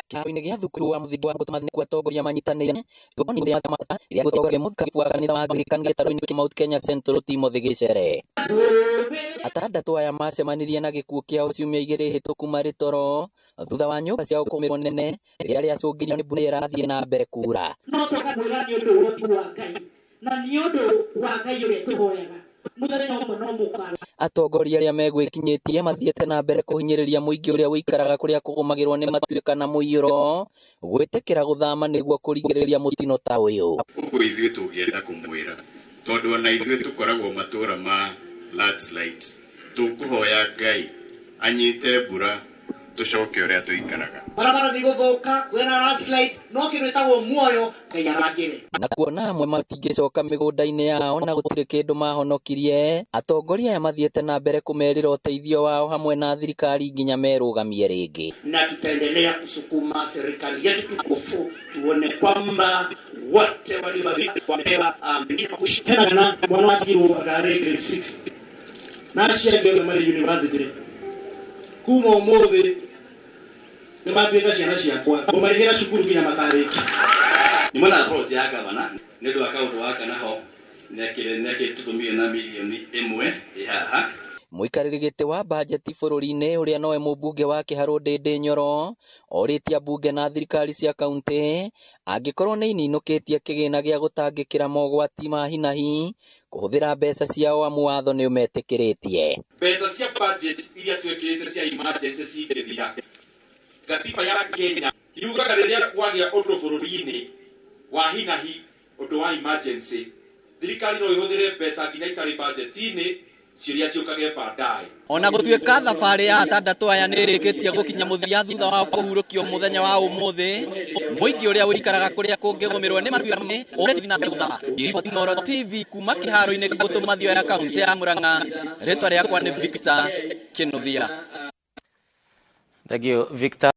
Kĩharo-inĩ gĩa thukuru wa mũthingi wa Gũtũma nĩkuo atongoria manyitanĩire wa kanitha wa Anglican gĩtarũ-inĩ kĩa Mount Kenya Central Timothy Gĩcere. Atandatũ aya macemanirie na gĩkuũ kĩao ciumia 2 hĩtũku marĩ toro thutha wa nyũmba ciao kũgũmĩrwo nene rĩrĩa rĩacũngĩrĩirio nĩ mbura ĩrathiĩ na mbere kura. No tũkamwĩra nĩ ũndũ wa ũtugi wa Ngai na nĩ ũndũ wa Ngai ũrĩa tũhoyaga mũthenya ũmwe no mũkara. Atongoria arĩa megwĩkinyĩtie mathiĩte na mbere kũhinyĩrĩria mũingĩ ũrĩa ũikaraga kũrĩa kũgũmagĩrwo nĩ matuĩka na mũiyũro gwĩtĩkĩra gũthama nĩguo kũrigĩrĩria mũtino ta ũyũ. Ũguo ithuĩ tũngĩenda kũmwĩra tondũ ona ithuĩ tũkoragwo matũra ma landslide, tũkũhoya Ngai anyite mbura tũcoke ũrĩa tũikaraga. Barabara nĩ gũthũka, kwĩna landslide, no kĩndũ ĩtagwo muoyo Ngai arangĩre. Na kuona amwe matingĩcoka mĩgũnda-inĩ yao na gũtirĩ kĩndũ mahonokirie, atongoria aya mathiĩte na mbere kũmerĩra ũteithio wao hamwe na thirikari nginya merũgamie rĩngĩ. Na tutaendelea kusukuma serikali yetu tukufu tuone kwamba wote walioathirika wamepewa Hena kana mwana watigirwo agarĩ grade 6 na acio angĩ othe marĩ university kuma ũmũthĩ nĩ matuĩka ciana ciakwa, ngũmarĩhĩra cukuru nginya makarĩkia. Nĩ mwena approach ya gavana nĩ ũndũ wa kaũndũ gaka, naho nĩakĩtũtũmire na mirioni 1 ĩ haha. Mũikarĩri gĩtĩ wa bajeti bũrũri-inĩ ũrĩa nowe mũmbunge wa Kĩharũ Ndĩndĩ Nyoro orĩtie mbunge na thirikari cia kaunti angĩkorwo nĩ ininũkĩtie kĩgĩna gĩa gũtangĩkĩra mogwati ma hinahi kũhũthĩra mbeca ciao amu watho nĩ ũmetĩkĩrĩtie. Mbeca cia budget iria twĩkĩrĩte cia emergency cingĩthira, gatiba ya Kenya yugaga rĩrĩa kwagĩa ũndũ bũrũri-inĩ wa hinahi, ũndũ wa emergency, thirikari no ĩhũthĩre mbeca nginya itarĩ budget-inĩ ciria ciũkage baadaye. Ona gũtuĩka thabarĩ ya atandatũ aya nĩ ĩrĩkĩtie gũkinya mũthia thutha wao kũhurũkio mũthenya wa ũmũthĩ, mũingĩ ũrĩa ũikaraga kũrĩa kũngĩgũmĩrwo nĩ matuĩka ũrĩa na mbere gũthama. Inooro TV kuma kĩharo-inĩ gĩa Gũtũma kaunti ya Murang'a, rĩtwa rĩakwa nĩ Victor Kinuthia. Thank you, Victor.